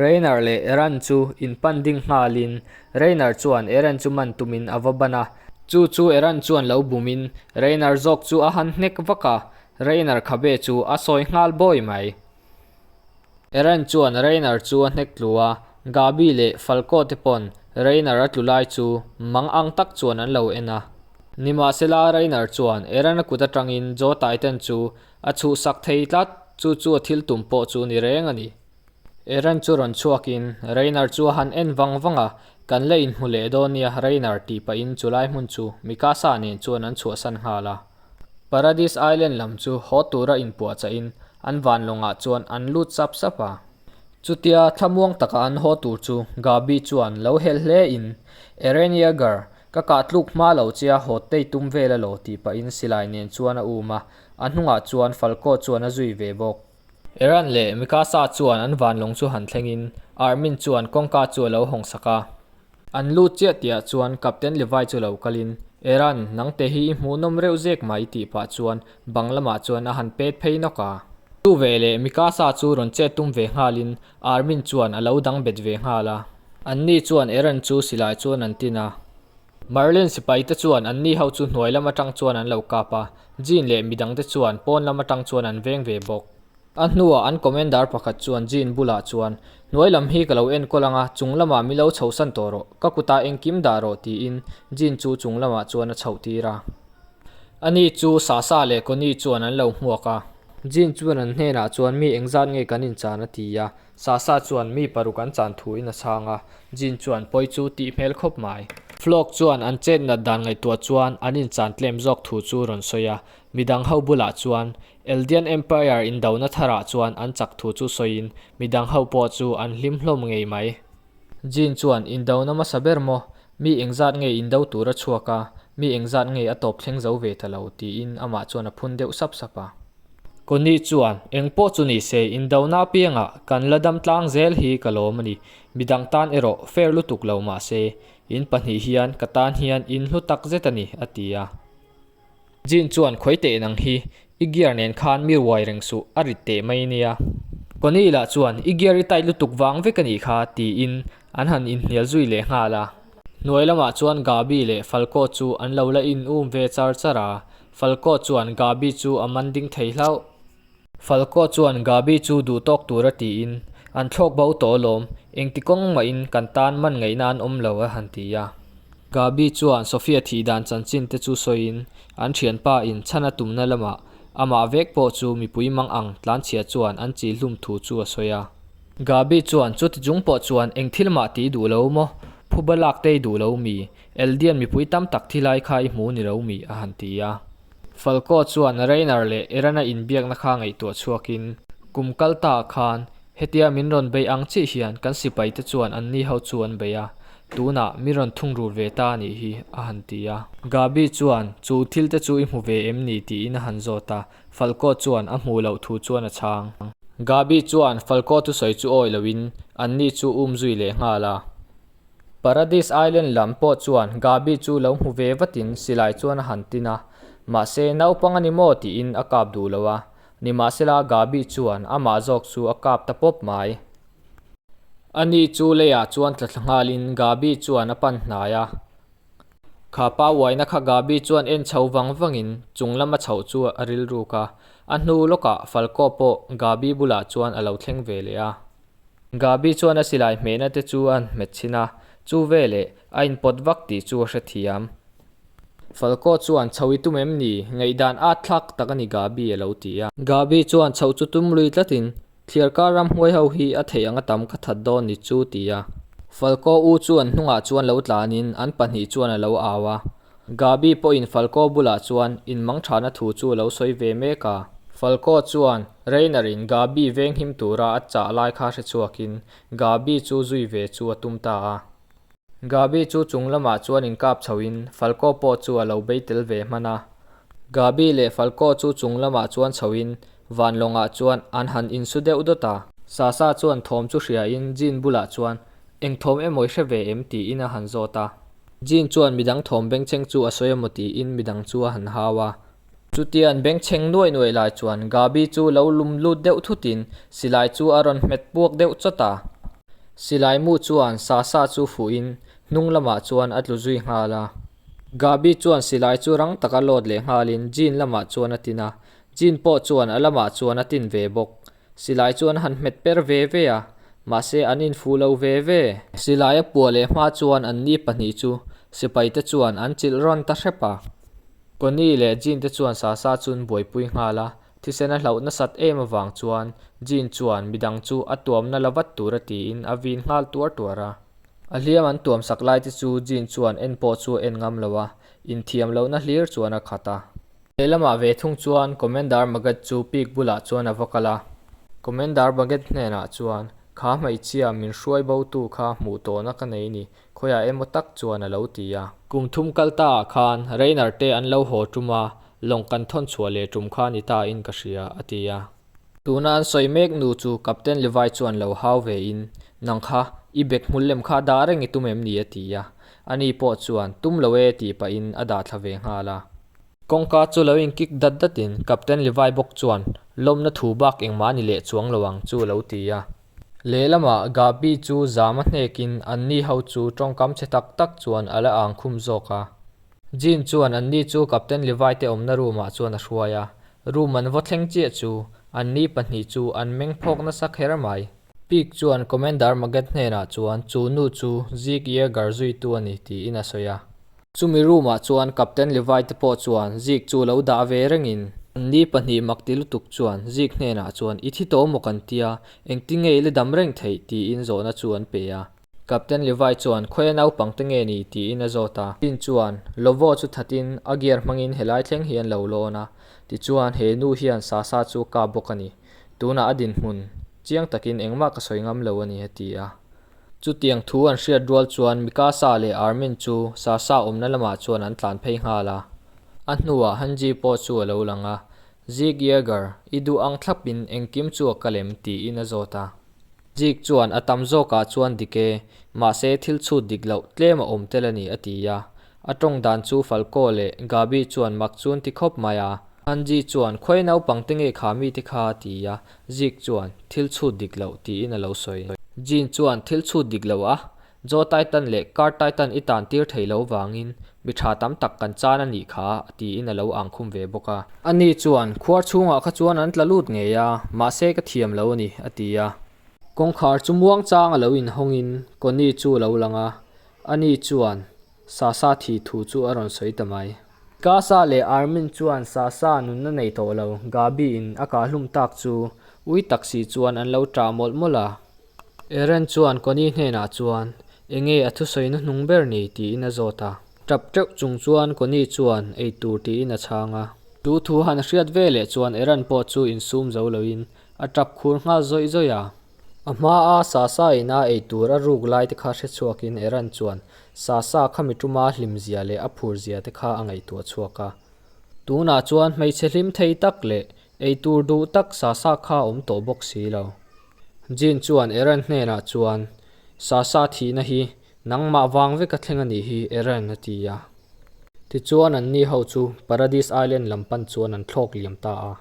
Rainer leh Eren chu inpan ding nghalin Rainer chuan Eren chu man tumin a va ban a. Chu chu Eren chuan lo bumin Rainer zawk chu a han hnek vak a, Rainer khabe chu a sawi nghal bawi mai. Eren chuan Rainer chu a hnek tlu a, Gabi leh Falco te pawn Rainer a tlu lai chu mang ang tak chuan an lo en a. Nimahsela Rainer chuan Eren a kut atangin Joe Titan chu a chhuhsak thei tlat, chu chu a thil tum pawh chu ni reng a ni. Eren chu rawn chhuakin Rainer chu a han en vang vang a, Kan la inhmu leh dawn nia Rainer tih pahin chulai hmun chu Mikasa nen chuan an chhuahsan nghal a. Paradis Island lam chu haw tura inpuahchahin an vanlawngah chuan an lut sap sap a. Chutia thlamuang taka an haw tur chu Gabi chuan lo helh hle in, Eren Yeager, ka kah tluk hma lo che a haw tei tum vel alaw tih pahin silai nen chuan a um a, a hnungah chuan Falco chuan a zui ve bawk. Eren leh Mikasa chuan an vanlawng chu han thlengin Armin chuan kawngka chu a lo hawng sak a. An lut chiah tihah chuan Captain Levi chu lo kalin, Eran, nangte hi i hmuhnawm reuh zek mai tih pah chuan bang lamah chuan a han pet phei nawk a. Chu veleh Mikasa chu rawn chet tum ve nghalin Armin chuan a lo dang bet ve nghal a. Anni chuan Eran chu silai chuan an tin a. Marlin sipai te chuan anni ho chu hnuai lam atang chuan an lo kap a, Jean leh midang te chuan pawn lam atang chuan an veng ve bawk. A hnuah an commander pakhat chuan Jean bulah chuan, Hnuai lam hi ka lo enkawl ang a, chung lamah mi lo chhosan tawh rawh, ka kutah engkim dah rawh tiin Jean chu chung lamah chuan a chhoh tir a. Ani chu Sasa leh Connie chuan an lo hmuak a. Jean chuan an hnenah chuan mi engzat nge kan inchan a ti a, Sasa chuan mi paruk an chan thuin a chhang a, Jean chuan pawi chu tih hmel khawp mai. Flock chuan an chet nat dan ngaihtuah chuan an inchan tlem zawk thu chu rawn sawi a, midang ho bulah chuan Eldian Empire indona tharah chuan an chak thu chu sawiin midang ho pawh chu an hlim hlawm ngei mai. Jean chuan, Indona hmasa ber maw? Mi engzat nge indo tur a chhuak a, mi engzat nge a tawp thleng zo ve ta lo? tiin amah chuan a phun deuh sap sap a. Connie chuan, Eng pawh chu ni se, indona apiangah kan la dam tlang zel hi ka lawm a ni. Midang tan erawh fair lutuk lo mah se, in pahnih hian ka tan hian in hlu tak zet a ni, a ti a. Jean chuan khawi teh nang hi, i gear nen khan mi ruai reng suh, a rit teh mai nia. Connie lah chuan, I gear i tight lutuk vang vek a nih kha, tiin an han inhnial zui leh nghal a. Hnuai lamah chuan Gabi leh Falco chu an lo la in um ve char char a, Falco chuan Gabi chu a man ding thei hlauh. Falco chuan Gabi chu duh tawk tura tiin, An thlawk bo tawh alawm, engti kawng mahin kan tan man ngaihna an awm lo a han ti a. Gabi chuan Sofia thih dan chanchin te chu sawiin, an thianpa in chhan a tumna lamah amah vek pawh chu mipui mang ang tlanchhia chuan an chi hlum thu chu a sawi a. Gabi chuan chuti chung pawh chuan eng thil mah tih duh lo maw? Phuba lak te i duh lo mi? Eldian mipui tam tak thi lai kha i hmu ni lo mi? a han ti a. Falco chuan Rainer leh Erana inbiakna kha ngaihtuah chhuakin, Kum kal ta khan hetia min rawn bei ang chiah hian kan sipaite chuan anni ho chu an bei a, tunah mi rawn thungrul ve ta a nih hi, a han ti a. Gabi chuan, Chu thil te chu i hmu ve em ni? tiin a han zawt a, Falco chuan a hmuh loh thu chuan a chhang. Gabi chuan Falco thusawi chu awi loin anni chu um zui leh nghal a. Paradis Island lam pawh chuan Gabi chu lo hmu ve vatin silai chuan a han tin a, mahse naupang a ni maw tiin a kap duh lo a, nimahsela Gabi chuan amah zawk chu a kap ta pawp mai. Ani chu leiah chuan tla thla nghalin Gabi chuan a pan hnai a, kha pa uaina kha Gabi chuan en chho vang vangin chung lama chhoh chu a rilruk a, a hnu lawkah Falco pawh Gabi bulah chuan a lo thleng ve leh a. Gabi chuan a silai hmehna te chu a han hmet chhin a, chu veleh a inpawt vak tih chu a hrethiam. Falco chuan chho i tum em ni? Ngaihdan at thlak tak a ni Gabi a lo ti a. Gabi chuan chhoh chu tum lui tlatin, Thliarkar ramhuai ho hi a theih anga tam ka that dawn ni chu ti a. Falco u chu an hnungah chuan lo tlanin an pahnih chuan a lo au a. Gabi pawhin Falco bulah chuan inmangthana thu chu a lo sawi ve mek a. Falco chuan Rainer-in Gabi venghim tura a chah lai kha hre chhuakin Gabi chu zui ve chu a tum ta a. Gabi chu chung lamah chuan inkap chhoin Falco pawh chu a lo bei tel ve hman a. Gabi leh Falco chu chung lamah chuan chhoin vanlawngah chuan an han insu deuh dawt a. Sasa chuan thawm chu hriain Jean bulah chuan, Eng thawm emaw i hre ve em? tiin a han zawt a. Jean chuan midang thawm bengchheng chu a sawi emaw tiin midang chu a han hau a. Chutia an bengchheng nuai nuai lai chuan Gabi chu lo lum lut deuh thutin silai chu a rawn hmet puak deuh chawt a. Silai mu chuan Sasa chu fuhin hnung lamah chuan a tlu zui nghal a. Gabi chuan silai chu rang taka load leh nghalin Jean lamah chuan a tin a, Jean pawh chuan a lamah chuan a tin ve bawk. Silai chu an han hmet per ve ve a, mahse an infu lo ve ve. Silai a puah leh hma chuan anni pahnih chu sipaite chuan an chilh rawn ta hrep a. Connie leh Jean te chuan Sasa chu an buaipui nghal a, thisen a hlauh nasat em avang chuan Jean chuan midang chu a tuamna la vat tura tiin a vin nghal tuar tuar a. A hliam an tuam sak lai te chu Jean chuan en pawh chu a en ngam lo a, inthiam lohna hlir chuan a khat a. Lehlamah ve thung chuan Commander Maget chu Pik bulah chuan a va kal a. Commander Maget hnenah chuan, Kha hmeichhia min hruai bo tu kha hmuh tawhna ka nei ni, khawiah emaw tak chuan a lo ti a. Kum thum kal ta ah khan Rainer te an lo haw tum a, lawng kan thawn chhuah leh tum kha ni ta in ka hria, a ti a. Tuna an sawi mek nu chu Captain Levi chuan lo hau ve in, Nang kha, i bag hmul lem kha dah reng i tum em ni? a ti a. Ani pawh chuan, Tum lo e tih pahin a dah thla ve nghal a. Kawngka chu lo inkik dat datin Captain Levi bawk chuan lawmna thu bak engmah a ni leh chuang lo ang chu a lo ti a. Lehlamah Gabi chu zam a hnekin anni ho chu tawngkam chhe tak tak chuan a la ang khum zawk a. Jean chuan anni chu Captain Levi te awmna room ah chuan a hruai a, room an vaw thleng chiah chu anni pahnih chu an meng phawk nasa kher mai. Pik chuan Commander Maget hnenah chuan chu nu chu Zeke Yeager zuitu a ni tiin a sawi a. Chumi room ah chuan Captain Levi te pawh chuan Zeke chu lo dah ve rengin anni pahnih mak ti lutuk chuan Zeke hnenah chuan i thi tawh maw kan tia, engtin nge i la dam reng theih tiin zawhna chu an pe a. Captain Levi chuan khawi a naupang te nge ni tiin a zawt a. Tin chuan Lovo chu thatin a gear hmangin helai thleng hi an lo lawn a, tichuan he nu hian Sasa chu a kap bawk a ni. Tunah a dinhmun chiang takin engmah ka sawi ngam lo a ni a ti a. Chutiang thu an hriat rual chuan Mikasa leh Armin chu Sasa awmna lamah chuan an tlan phei nghal a. A hnuah Hanji pawh chu a lo lang a, Zeke Yeager, i duh ang thlapin engkim chu a kal em? tiin a zawt a. Zeke chuan a tam zawkah chuan dik e, mahse thil chhut dik loh tlem a awm tel a ni a ti a. A tawng dan chu Falco leh Gabi chuan mak chu an ti khawp mai a. Hanji chuan khawi naupang te nge kha mite kha a ti a, Zeke chuan thil chhut dik loh tiin a lo sawi. Jean chuan thil chhut dik loh a, Joe Titan leh Kurt Titan i tan tir thei lo vangin mi tha tam tak kan chan a nih kha tiin a lo ang khum ve bawk a. Ani chuan khuar chhungah kha chuan an tla lut ngei a, mahse ka thiam lo a ni a ti a. Kawngkhar chu muang chang a lo inhawngin Connie chu a lo lang a, ani chuan Sasa thih thu chu a rawn sawi ta mai. Kasa leh Armin chuan Sasa nunna nei tawh lo, Gabi in a kah hlum tak chu ui tak si chuan an lo ṭah mawlh mawlh a. Eren chuan Connie hnenah chuan, Enge a thusawi na hnung ber ni? tiin a zawt a. Ṭap ṭeuh chung chuan Connie chuan, Ei tur tiin a chhang a. Chu thu han hriat ve leh chuan Eren pawh chu insum zo loin a ṭap khur nghal zawih zawih a. A hmaa Sasa ina ei tur a ruk lai te kha hre chhuakin Eran chuan Sasa khami tuma hlim zia leh a phur zia te kha a ngaihtuah chhuak a. Tunah chuan hmeichhe hlim thei tak leh ei tur duh tak Sasa kha a awm tawh bawk si lo. Jean chuan Eran hnenah chuan, Sasa thihna hi nangmah vang veka thleng a nih hi Eran a ti a. Tichuan anni ho chu Paradis Island lam pan chuan an thlawk liam ta a.